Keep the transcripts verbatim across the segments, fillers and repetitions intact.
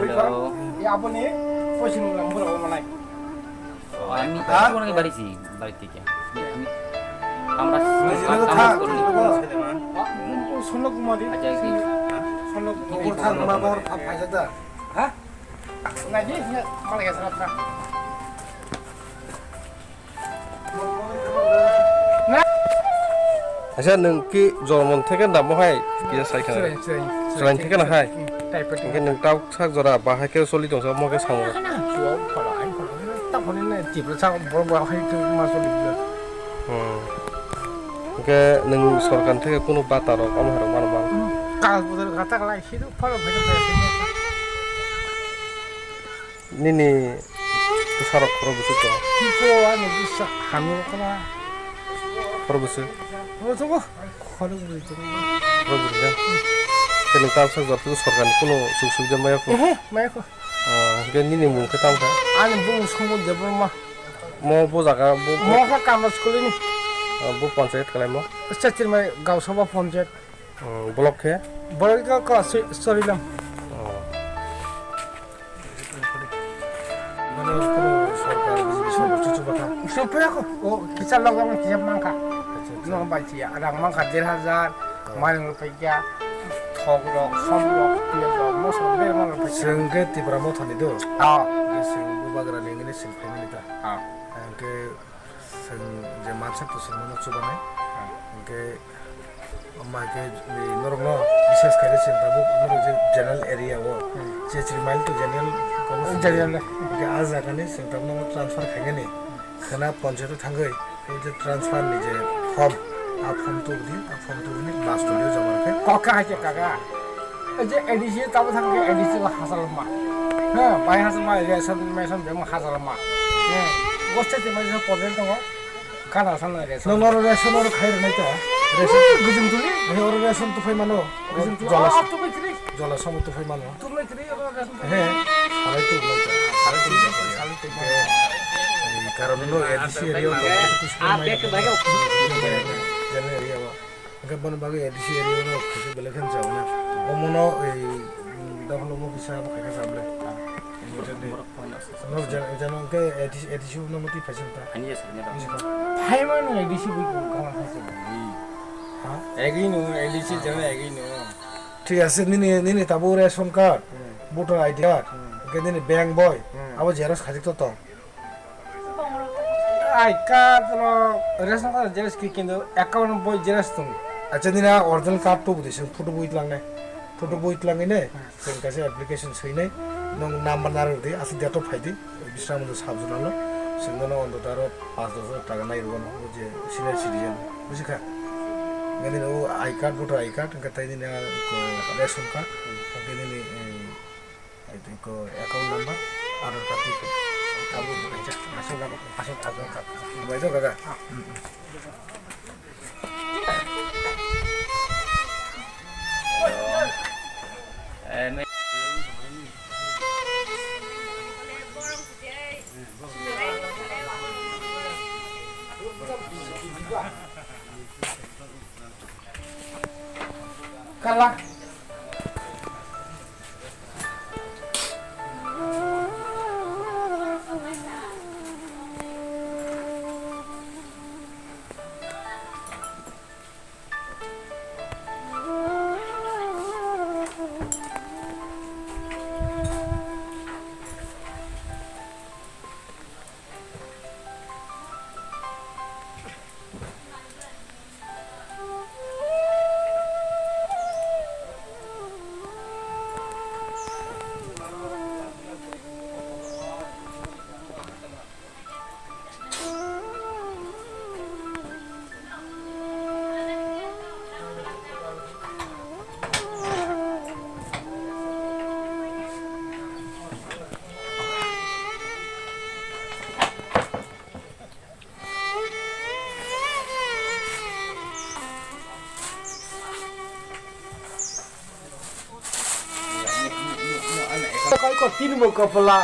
Hello. এই আপনি পশ্চিম বললাম বড় বড় নাই। ও, আমি হ্যাঁ? এখন বাড়ি ছি, বাড়ি থেকে। আমি, আমরা, বুঝলে আমরা তো কাজ থাক। করি। ও, সোনক কুমারী। আচ্ছা, কি? সোনক কুমারী। ওপর থাক, ওরা তো আর ফা-, ফায়দা দা। হ্যাঁ? না, জি, জি, মারা গেছে, রাস্তা। Acha, nwng ki jormon theke namo hai kisa sai khna? Chwrain, chwrain, chwrain theke na hai? Hmm, typhoid. Hwnkhe nwng tauk sak jora bahai khe choli tongsa omo khe sango. Chuo phala, ai phala, ta phone na tipra sa bor bor hai tu ma choli bla. Hmm. Hwnkhe nwng sorkar theke kunu bata rok omo hai rok mano man? Hmm, kagaj potor gata kalai, sidu phala bhai. Nini bwsarok khoro bwswk tong? Tiko ani bwsa hamya kha. Khoro bwswk? Khoro tongo. Khoro bwrwi tongo. Khoro bwrwi na? Tei nwng tamsa jora tei sorkarni kunu suk subida maya kho? Ehe, maya kho. Ah, hwnkhe nini mung khe tamo kha? Ani bumung Songmon Debbarma. Mo bo jaga bo, bo Mo kha Kamra School ni. Ah, bo panchayat kalai mo? Chachirmai Gausaba panchayat. Hmm, block khe? Block khe ko, ko, Sorilam. Oh. Mane kono sorkar, B J P sorkar chuchu bata. Supre ko, o kisa logo mo kisa mangka. Acha, acha. No bai tiya, rang mangka der hajar, oh, mairung rok paikya, thok rok, som rok, piyaj rok, mosok rok, berma rok paikya. Chwng khe Tipra Motha ni do? Ah. Khe chwng Bubagra ni hwnwi chwng phaimani ta. Ah. Hwnkhe chwng je mansak to chwng mano chubanai. Ah. Hwnkhe Omo hai khe, ni norokno bises khaide chwng tabuk norok je general area o, hmm, je chwng mile to general, general. Hingke ah jaga ni chwng tabuk no transfer khainani. Khana ponchayat o thangwi, o je transfer ni je form, a form tubudi, a form tubuni bus tubudi joma khe. Kok kha hai khe kaga. Ei je A D C tabuk thang khe A D C bo hasalma. Ha, bai hasalma, ration, ration bemo hasalma. Ha, goste te mai problem tongo. Kana sana ration. Nong oro ration oro khai rwnai ta. Ration. Gujung tuli. He oro ration tu phai mano. Gujung tuli. Jola. Ah, tu phai tuli. Jola samo tu phai mano. Tu phai tuli oro ration. He. Salai tu phai ta. Salai tu phai ta. Salai tu phai ta. Ei karon no A D C area o. Ah, bag, bag. Jene area o. Hingke bono bagwi A D C area o khaisa belai khe jao na. Omono ei, mm, dophano mo kisa bo khaika sa ble. Borok phone aswk. No, jan-, jano hingke A D C, A D C no moti phaisa ta. Ani yes, ani yes. Phaimani A D C bui ko kama phaisa. Ha? Egi no, A D C jana egi no. Thik ase, nini, nini tabo ration card, hmm, voter I D card, hmm, hingke nini bank boi, hmm, abo xerox khajik to tong. I card no ration card xerox ki kintu account boi xerox tongo. Acha nini a original card to budi seng photo boi tlangnai. Photo boi tlangwi ne seng kaisa application soinai. Nong number narwk di, aswk date o phai di. Bisramando sub zonal o seng nono ontoto aro panch dos hajar taka nai rwno o je senior citizen. Buji kha? Nini o I card, voter I card, hingke tei nini a, ko, ration card, hingke nini, eh, Ito ko account number, Aadhaar card ito. Kamu baca, masuk apa? Masuk Aadhaar card. Apa itu, Kakak? Kala. Koi ko tin bo kapala,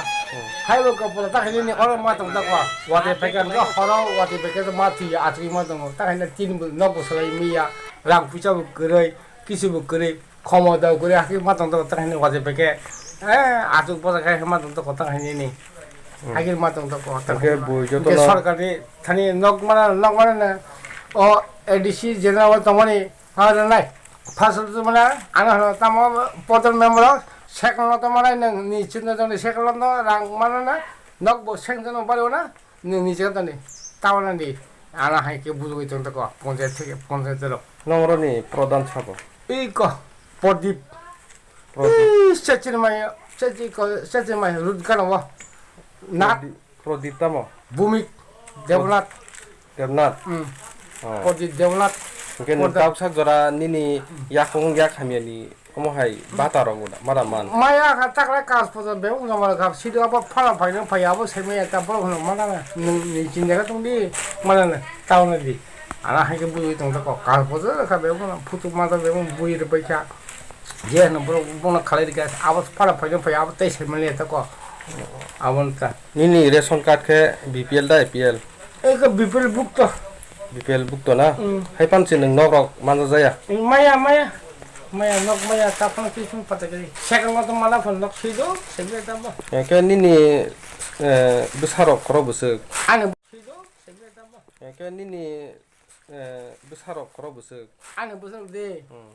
hai bo kapala, ta khe ni oro ma tong ta ko. Wate peke ko horo, wate peke ma ti atri ma tong. Ta khe ni tin bo nok bo salai miya, rang pucha bo kwrwi, kisu bo kwrwi, khomo da kwrwi, hakhe ma tong ta ko, ta khe ni wate peke. Eh, asuk bosa khai ma tong to kotang hai ni ni. Hmm. Agir ma tong to kotang. Oke, hai ma. Bui joto Oke, na. Sorkar ni thani nok mana, nok mana na. O A D C general tong mani. Ha na nai. First to mana, ano hano tamo podol member, second to mana nang ni chinta jong ni second to rang mana na. Nok bo seng jong bari na. Ni, ni jaga tani, tawana di, ana hai ke bujui tong tako, ponchayat theke, ponchayat rok. Nongroni prodhan sabo. Iko, Prodip. Prodip. Ih, sechir mai, sechir ko, sechir mai, rut gana wa. Nat. Prodip, Prodip tamo? Bumik, Debnat. Debnat? Hmm. Oh. Prodip Debnat. Hingke nung Prodip. Tausak jora nini yakung yak hamyani. Omo hai bata rok uda, mada man. Maya kha taklai kas posa bebak no mala kha, sido abo phana phaino phai abo sai maya ta borok no mala na, nung ni chinda ka tong di, mala na, tauna di. Ana hai ke bui tong ta ko, kas posa kha bebak no, phutu mata bebak bui re pai kha. Je no borok bono khalai ri kha, abo phana phaino phai abo tei sai mala ta ko. Abo no ta. Nini ration card khe B P L da A P L? Eko B P L bukto. B P L bukto na? Mm. Hai pan se nung nok rok manja jaya? Maya, maya. Maya nok maya ta phano kisung pata gari. Second lo to mala phone nok sido, sebe ta bo. Eke nini, eh, bwsarok khoro bwswk? Ani sido, sebe ta bo. Eke nini, eh, bwsarok khoro bwswk? Ani bwsarok de. Hmm.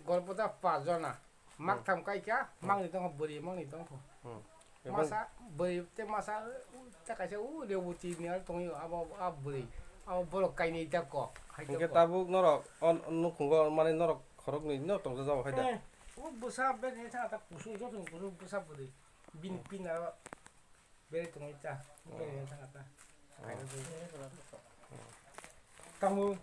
Golpo ta pa jona. Mak Hmm. tham kai kha, Hmm. mangni tongkho bwrwi, mangni tongkho. Hmm. Masa bwrwi tei masa, uh, ta kaisa, uh, Rewati ni aro tongwi, abo, abo bwrwi, abo borok kainwi ta kok, hai ta Hingke kok. Tabuk norok o nukhungo mane norok khoroknwi no tongjajago hai da? Eh, o bwsa bek ni thang ta kusung joto ni kusung bwsa bwrwi. Bini Hmm. pin aro Bere tongwi ta, bere tongwi ta. Tamo.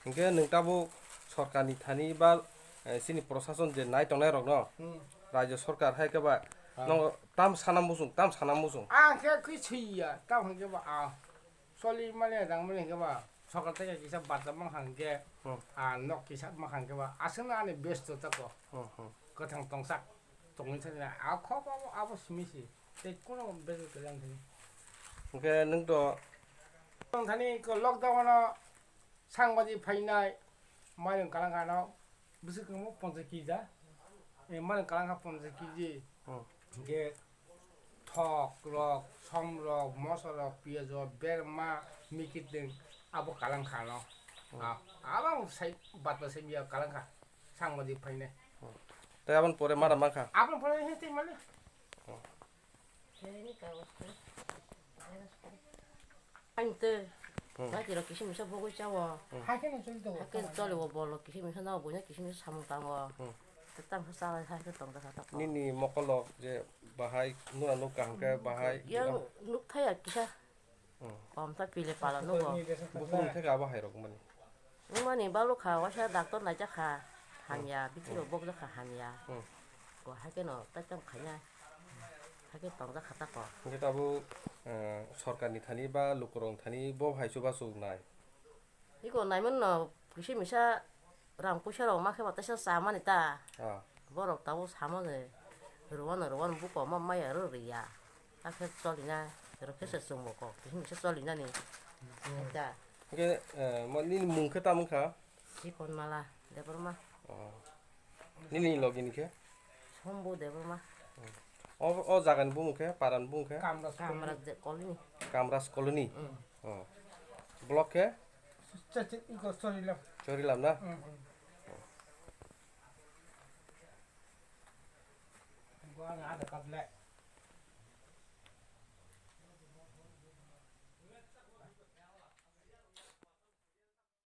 Hingke nwng tabuk sorkarni thani ba, eh, chini prosason je nai tongnai rokno, Hmm. Rajya sorkar hai khe ba, Ah. Nono tam sana muchung, tam sana muchung. Ang khe kwi swiya, tam hwnkhe ba, ah. Choli mani rang mani hwnkhe ba, sokal tei kisa barta mang hwnkhe, Hmm. Ah, nok kisa mang hwnkhe ba, aswkno ani besto tako. Hmm, hmm. Kwthang tongsak tongwi thani, a kho ba abo simi si, tei kono besto kwlang thani. Hwnkhe nwng to. Tong thani ko lockdown no sangbaji phainai, mairum kalang kha no, bwswk kwbangma ponchas kg, eh, mairum kalang kha ponchas kg. Hmm. Hwnkhe thok rok, som rok, moso rok, piyaj rok, berma, mikitwng abo kalang kha no. Hmm. Ah, abang sai, batla sai miya kalang kha, sangbaji phainai. Hmm. Tei aboni pore mada mankha? Aboni pore he tei mane. Hmm. Ang tei Hmm. Bati rok kisim kisa bogwi chawo. Hmm. Hai kheno choli tongo. Hakhe choli o bol rok kisim kisa no buina kisim kisa samung tango. Hmm. Tei tamo sa chalai hai khe tong jakha ta. Nini mokol rok je bahai nuna nuk kaham khe bahai. Yang nuk thaya kisa. Hmm. Om ta pile pala nugo. Buphuru theke abo hai rok mani. Wngmani balukha, waisa doctor naijakha, hamya, bithi rok bokjakha, hamya. Hmm. Ko haikhe no taikam khaina, haikhe tongjak kha tako. Hingke tabuk, eh, sorkarni thani ba lukurokni thani bo hai chubachu nai? Iko naimano kisa misa rang puisa rok ma khe ba teisa chamani ta. Ah. Borok tabuk samani rwano rwano buko ma maya rw rwya. Hakhe cholina, rwkhe se chwngbo kok, kisa misa cholinani. Hakhe ta. Hingke, eh, mo nini mung khe tamo wngkha? Siponmala Debbarma. Oh. Nini logi ni khe? Sombu Debbarma. O, o jaga ni bumung khe, para ni bumung khe? Kamra Kamra de Colony. Kamras Colony. Mm. Oh. Block khe? Ch-, ch-, iko Chorilam. Chorilam na? Mm, mm. Gua ada kat le.